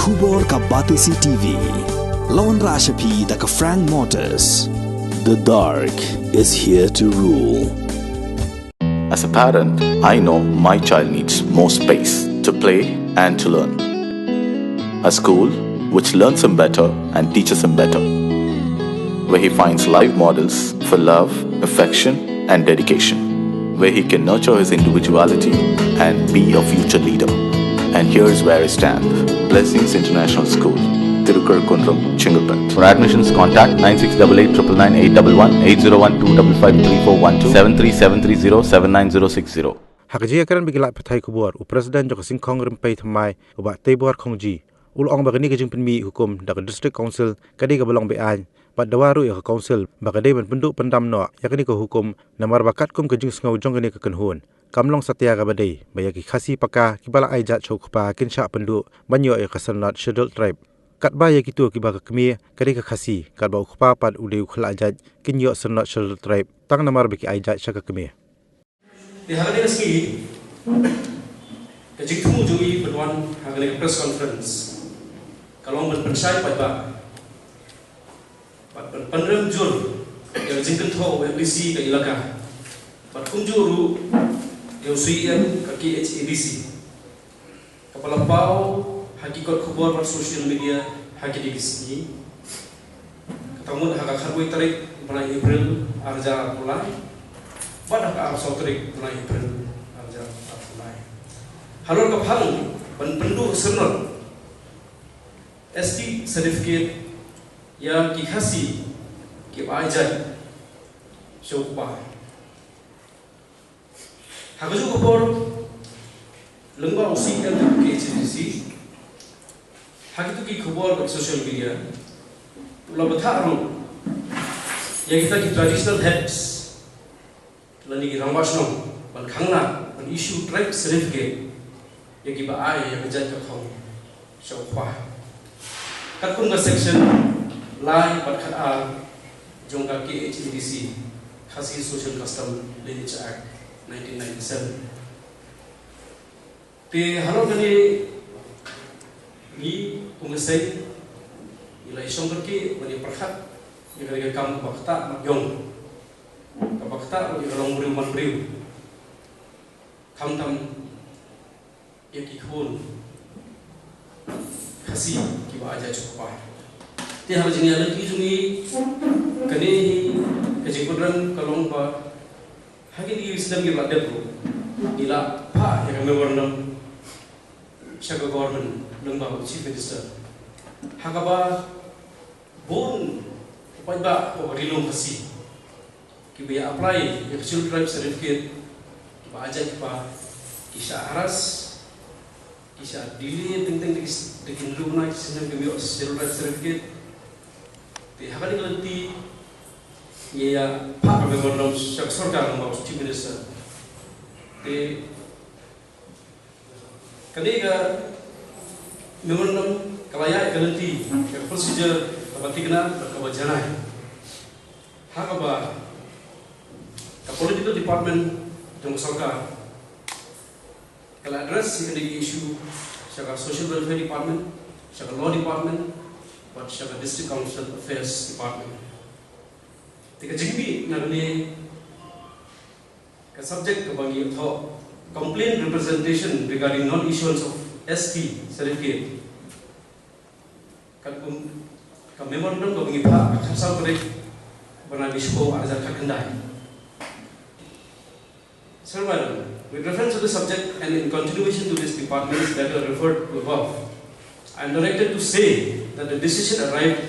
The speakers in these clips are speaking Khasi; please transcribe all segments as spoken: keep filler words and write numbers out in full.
Khubor ka Batesi T V. Lawan Rashapi da ka Frank Motors. The dark is here to rule. As a parent, I know my child needs more space to play and to learn. A school which learns him better and teaches him better, where he finds live models for love, affection, and dedication, where he can nurture his individuality and be a future leader. And here's where I stand. Blessings International School, Tirukar Kundrum, Chengalpet. For admissions, contact nine six double eight triple nine eight double one, eight zero one two double five three four one two, seven three seven three zero seven nine zero six zero. Ha ka jingïakren bad ki lad pathai khubor, u President jong ka Sengkhong Rympei Thymmai, u Bah Teibor Khongji, u la ong ba kane ka jingpynmih hukum da ka District Council ka dei kaba long be-aiñ, bad dawa ruh ïa ka Council ba ka dei ban pynduh pyndam noh ïa kane ka hukum, namar ba katkum ka jingsngew jong kane ka kynhun, kam long satia kaba dei ba ïa ki Khasi Paka kiba la ai jait sha u kpa kin shah pynduh ban ïoh ïa ka syrnod Scheduled Tribe. Katba ïa kito kiba ka kmie ka dei ka Khasi, katba u kpa pat u dei u khyllad jait, kin ïoh syrnod Scheduled Tribe tang namar ba ki ai jait sha ka kmie. Te ha kane ka sngi, ka jingthmu jong ngi ban wan ha kane ka press conference ka long ban pynshai paidbah bad ban pynrem jur ïa ka jingkynthoh u M D C ka Elaka bad kumjuh ruh ïa u C E M ka K H A D C. Kaba la paw ha ki kot khubor bad social media ha kine ki sngi. Kata mut ha ka khatwei tarik bnai April arhajar arphew lai bad ha ka arphew saw tarik bnai April arhajar arphew lai. Halor ka phang ban pynduh syrnod S T certificate ïa ki Khasi kiba ai jait sha u kpa. Ha kajuh ka por, lyngba u C E M ka K H A D C, ha kito ki khubor bad social media, u la bthah ruh ïa kita ki traditional heads lane ki rangbah shnong ban khang lad ban issue tribe certificate ïa kiba ai ïa ka jait ka khong sha u kpa. Katkum ka section lai bad khatar jong ka K H A D C, Khasi Social Custom Lineage Act nineteen ninety-seven. Te halor kane ngi kum ka seng ngi la ïashong kyrkieh ban ïapyrkhat ïa kane ka kam kaba ktah bad ïong, kaba ktah ruh ïa ka longbriew manbriew, khamtam ïa ki khun Khasi kiba ai jait sha u kpa. Te ha ka jingïaid lynti jong ngi, kane hi ka jingpynrem ka long ba ha kine ki snem kiba la dep ruh ngi la phah ïa ka memorandum sha ka government lyngba u Chief Minister, ha kaba bun u paidbah u ba ri lum Khasi kiba ïa apply ïa ka Scheduled Tribe certificate, kiba ai jait ki kpa, ki shah harass, ki shah delay teng teng da ki s-, da ki hynriew bnai shi snem kim ïoh Scheduled Tribe certificate. Te ha kane ka lynti ngi ïa phah ka memorandum sha ka sorkar lyngba u Chief Minister. Te kane ka memorandum ka la ïaid ka lynti, ka procedure kaba thikna bad kaba janai, ha kaba ka political department jong ka sorkar ka la address ïa kane ka issue sha ka social welfare department, sha ka law department bad sha ka district council affairs department. Te ka jingmih na kane ka subject kaba ngi thoh complaint representation regarding non-issuance of S T certificate, katkum ka memorandum kaba ngi phah ha ka khatsaw tarik bnai Naiwieng arhajar khatkhyndai. Sir Madam, with reference to the subject and in continuation to this department's letter referred to above, I am directed to say that the decision arrived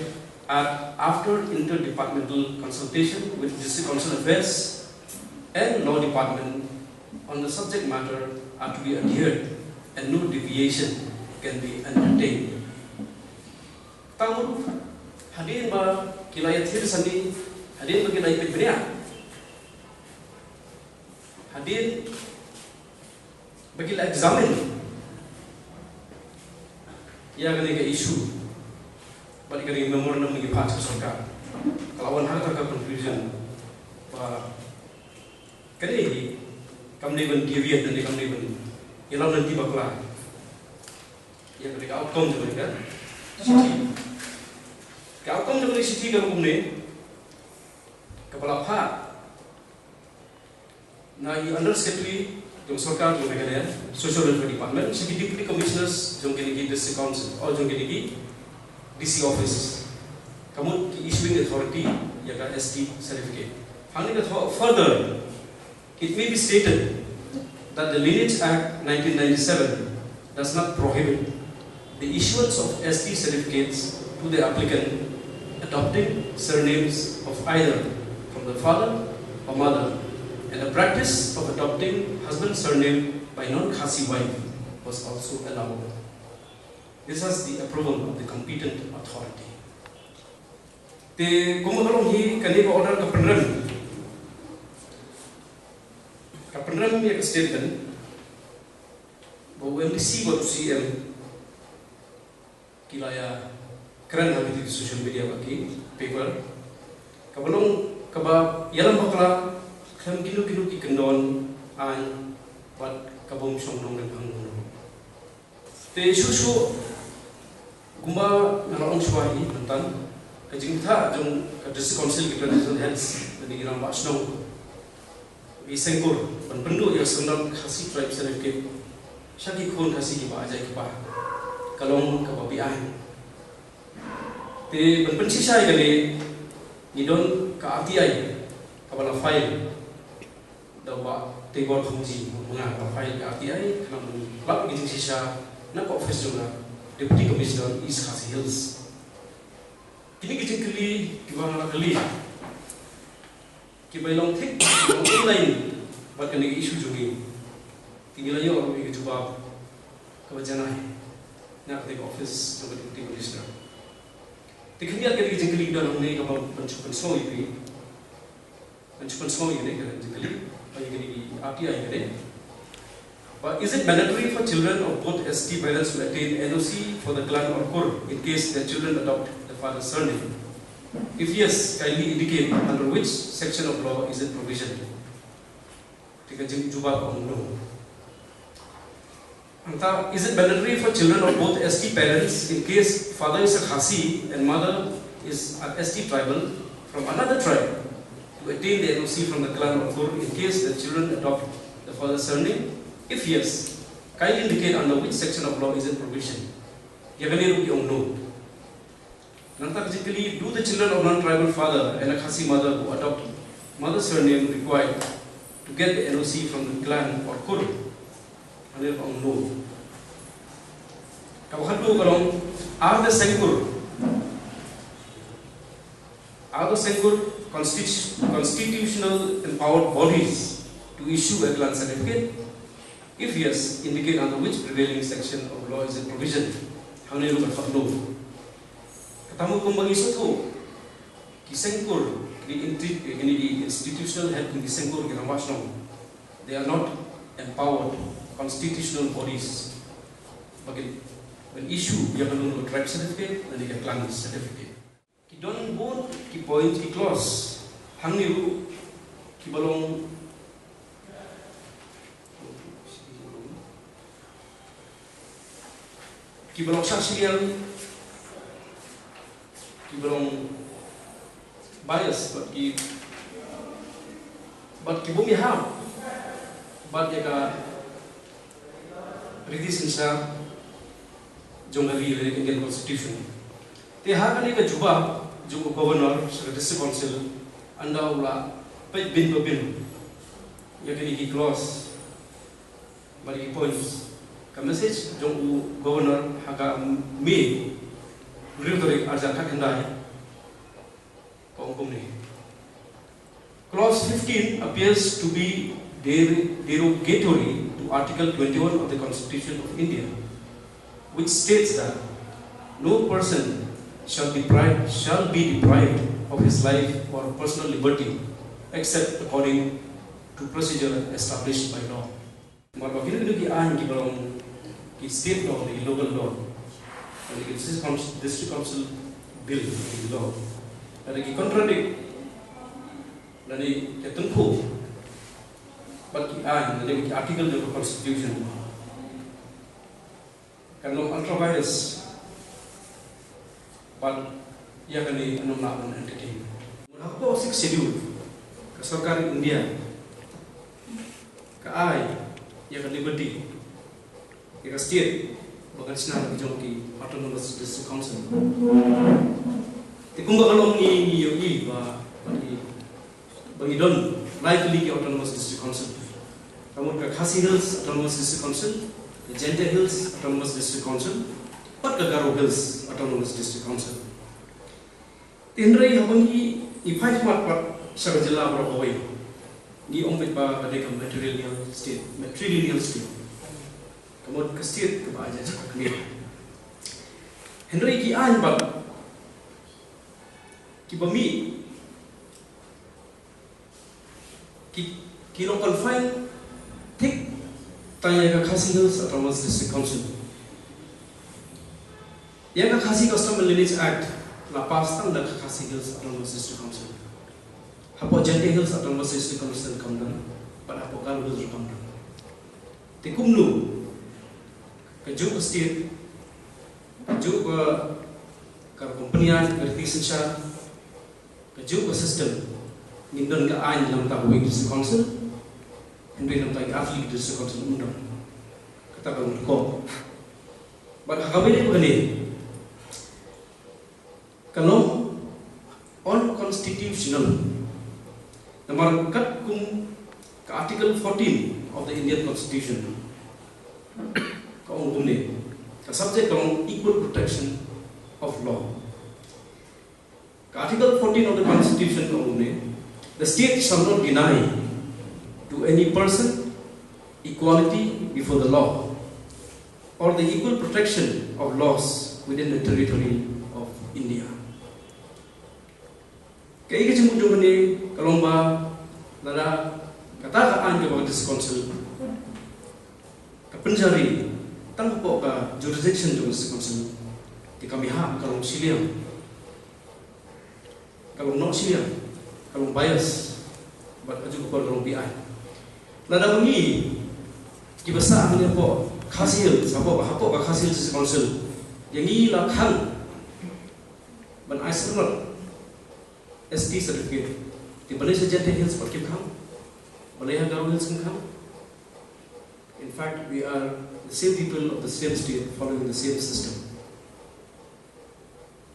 at after interdepartmental consultation with District Council Affairs and Law Department on the subject matter are to be adhered and no deviation can be entertained. Tang mut, hadien ba ki la ïathir sani, hadien ba ki la ïapeit bniah, hadien ba ki la examine ïa kane ka issue bad ïa kane ka memorandum ba ngi phah sha ka sorkar, ka la wan ha kata ka conclusion ba kane hi kam dei ban deviate ne kam dei ban ïalam lynti bakla. Ïa ka outcome jong ka shithi. Ka outcome jong ka shithi ka long kumne. Kaba la phah na i Under Secretary jong sorkar jong Meghalaya, Social Welfare Department, sha ki Deputy Commissioners jong kine ki District Council, o jong kine ki D C office. Ka mut ki issuing authority ïa ka S T certificate. Hangne ka thoh further, it may be stated that the Lineage Act nineteen ninety-seven does not prohibit the issuance of S T certificates to the applicant adopting surnames of either from the father or mother, and the practice of adopting husband's surname by non-Khasi wife was also allowed. This has the approval of the competent authority. Te kumba ka long hi, kane ka order ka pynrem, ka pynrem ïa ka statement ba u M D C bad u C M ki la ïa kren ha ki social media bad ki paper, kaba long kaba ïalam bakla khlem kino kino ki kyndon aiñ bad ka bym shong nongrim hangne. Te shuh shuh kumba nga la ong shuwa hi mynta, ka jingthoh jong ka District Council ki traditional heads lane ki rangbah shnong, i seng kur, ban pynduh ïa ka surnamen Khasi Tribe Certificate sha ki khun Khasi kiba jait kyrpang, ka long kaba beaiñ. Te ban pynshisha ïa kane, ngi don ka R T I kaba la file da u Bah Teibor Khongji, u nga ba file ka R T I, khnang ban lap ïa ka jingshisha na ka office jong ka Deputy Commissioner East Khasi Hills. Kine ki jingkylli kiba nga la kylli, kiba long thik, kiba long in line bad kane ka issue jong ngi. Te ngi la ïoh ruh ïa ka jubab kaba janai na kane ka office jong ka Deputy Commissioner. Te khyndiat kane ka jingkylli ki don hangne, kaba ban shu pynsngew ïa phi. Ban shu pynsngew ïa kane ka jingkylli, ïa kane ka R T I kane. But is it mandatory for children of both S T parents to attain N O C for the clan or kur in case their children adopt the father's surname? If yes, kindly indicate under which section of law is it provisioned. Te ka jingjubab ka ong no. Nangta, is it mandatory for children of both S T parents in case father is a Khasi and mother is an S T tribal from another tribe to attain the N O C from the clan or kur in case the children adopt the father's surname? If yes, kindly indicate under which section of law is it provision. Ïa kane ruh ki ong no. Nangta ka jingkylli, do the children of non-tribal father and a Khasi mother who adopt mother's surname required to get the N O C from the clan or kur? Hangne ka ong no. Kaba khatduh ka long, are the seng kur, are the seng kur constitu- constitutional empowered bodies to issue a clan certificate? If yes, indicate under which prevailing section of law is it provision. Hangne ruh ka thoh no. Kata mo kumba ngi sngewthuh, ki seng kur, ki inti- ki institutional head ki seng kur, ki rangbah shnong, they are not empowered constitutional bodies ba kin ban issue ïa kano kano ka tribe certificate lane ka clan certificate. Ki don bun ki point, ki clause hangne ruh kiba long, kiba long shah shiliang, kiba long bias, bad ki, bad ki bym ïahap bad ïa ka riti synshar jong ka ri, Indian Constitution. Te ha kane ka jubab jong u Governor sha ka District Council, ynda u la peit bynta bynta ïa kine ki clause bad ki points, ka message jong u Governor ha ka May hynriew tarik arhajar khatkhyndai ka ong kumne. Clause fifteen appears to be der- derogatory to Article twenty-one of the Constitution of India, which states that no person shall deprive shall be deprived of his life or personal liberty except according to procedure established by law. Namar ba kino kino ki aiñ kiba long ki state law, ki local law, ki district council, district council bill, ki law, lada ki contradict lane ki tyngkhuh bad ki aiñ lane ki article jong ka constitution, Ka long ultra vires. Bad ïa kane ngam lah ban entertain. Hapoh Sixth Schedule, ka sorkar India ka ai ïa ka liberty ïa ka state ba kan shna la ki jong ki autonomous district council. Te kumba ka long ngi, ngi ïohi ba, ba ngi, ba ngi don lai tylli ki autonomous district council. Ka mut ka Khasi Hills Autonomous District Council, ka Jaintia Hills Autonomous District Council, bad ka Garo Hills Autonomous District Council. Te hynrei haba ngi, ngi phai khmat pat sha ka jylla baroh kawei, ngi ong beit ba ka dei ka matrilineal state, matrilineal state. Ka mut ka state kaba ai jait sha ka kmie. Hynrei ki aiñ pat kiba mih ki, ki long confine thik tang ïa ka Khasi Hills Autonomous District Council. Ïa ka Khasi Custom and Lineage Act la pass tang da ka Khasi Hills Autonomous District Council. Hapoh Jaintia Hills Autonomous District Council kam don, bad hapoh Garo Hills ruh kam don. Te kumno kajuh ka state, kajuh ka, ka rukom pynïaid, ka riti synshar, kajuh ka system, ngin don ka aiñ na ka bynta kawei ka district council, hynrei na ka bynta ki artylli ki district council ym don. Kata ka long ka kong. Bad ha kaba ïadei bad kane, ka long unconstitutional. Namar katkum ka Article fourteen of the Indian Constitution, ka ong kumne, ka subject ka long equal protection of law. Ka Article fourteen of the Constitution ka ong kumne, the state shall not deny to any person equality before the law or the equal protection of laws within the territory of India. Kaei ka jingmut jong kane ka long ba lada kata ka aiñ kaba ka District Council ka pynjari tang hapoh ka jurisdiction jong ka District Council, te ka mihap ka long shiliang, ka long noh shiliang, ka long bias, bad kajuh ka por ka long biaiñ. Lada ma ngi kiba sah hangne hapoh Khasi Hills, hapoh, hapoh ka Khasi Hills District Council, ïa ngi la khang ban ai surrender S T certificate. Te balei sha Jaintia Hills pat kim khang? Balei ha Garo Hills kim khang? In fact, we are the same people of the same state following the same system.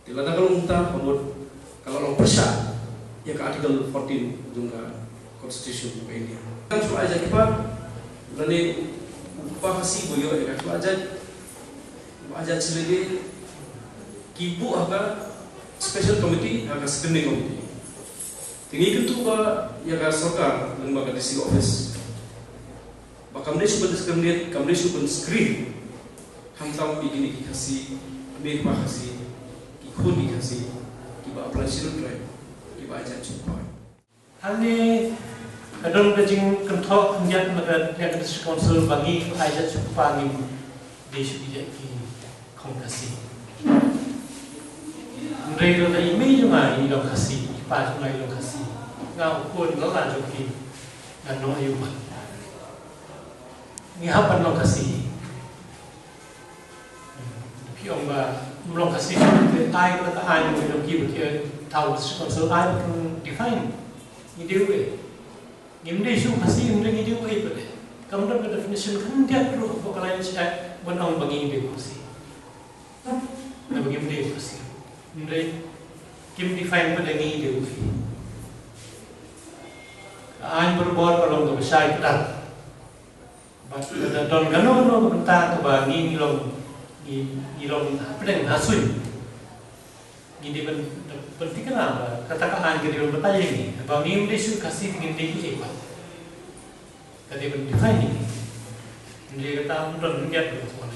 Te lada ka long kumta, ka mut ka la long pyrshah ïa ka Article fourteen jong ka Constitution of India. Kan shu ai jait ki pa, lane u kpa Khasi ba ïoh ïa ka shu ai jait, ba ai jait sha lade, ki buh ha ka special committee, ha ka screening committee. Te ngi kyntu ba ïa ka sorkar lyngba ka D C office ba kam dei shuh ban discriminate, kam dei shuh ban screen khamtam ïa kine ki Khasi, kmie kpa Khasi, ki khun ki Khasi kiba apply Scheduled Tribe, kiba ai jait sha u kpa. Hangne ka don ka jingkynthoh khyndiat na ka, na ka District Council ba ngi ai jait sha u kpa, ngim dei shuh ki jait ki khun Khasi. Hynrei lada i mei jong nga i long Khasi, i kpa jong nga i long Khasi, nga u khun lala jong ki, ngan long aïu pat? Ngi hap ban long Khasi. Phi ong ba ym long Khasi, te ai kata ka aiñ jong ki ba ki thaw District Council ai ba kin define. Ngi dei uei? Ngim dei shuh Khasi, ngim dei, ngi dei uei pat? Kam don ka definition khyndiat ruh hapoh ka Lineage Act ban ong ba ngi dei Khasi. Naba ngim dei Khasi. Hynrei kim define pat ngi dei uei. Ka aiñ barabor ka long kaba shai kdar. Bad lada don kano kano ka bynta kaba ngi, ngi long, ngi, ngi long hapdeng ha suiñ, ngi dei ban, ban tikna ba kata ka aiñ ka dei ban batai ïa ngi. Ba ngim dei shuh Khasi, ngim dei ei pat. Ka dei ban define ïa ngi. Hynrei kata ym don khyndiat ruh ka wan.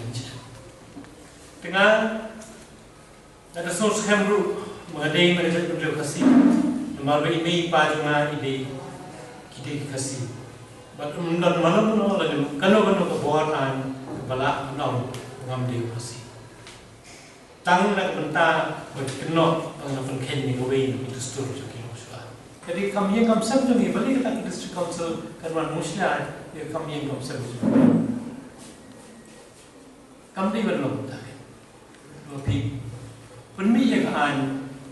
Te nga Nga da sngewskhem ruh ba nga dei na ka jaitbynriew Khasi, namar ba i mei i pa jong nga i dei, ki dei ki Khasi. Bad ym don mano mano lane kano kano ka bor aiñ kaba lah ban ong ba ngam dei u Khasi. Tang na ka bynta ba ki kynnoh ba nga pynkheiñ ïa kawei na ki dustur jong ki nongshuwa. Ka dei ka kam ïeng kam sem jong ngi, balei kata ka District Council kan wan mushlia ïa ka kam ïeng kam sem jong ngi. Kam dei ban long ta. Ba phi pynmih ïa ka aiñ,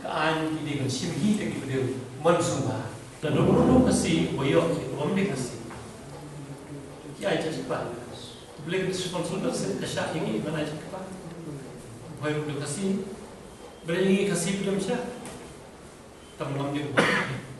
ka aiñ ki dei ban shim hi da ki briew mon sngewbha. Lada u ruh Khasi uba ïoh ïa ka bym dei Khasi, ki aiñ sha kpa. Balei ka District Council ka shah ïa ki ban aiñ sha kpa? Hooid, u dei Khasi. Balei ïa ngi Khasi phi dang shah? Tang lam ïa u.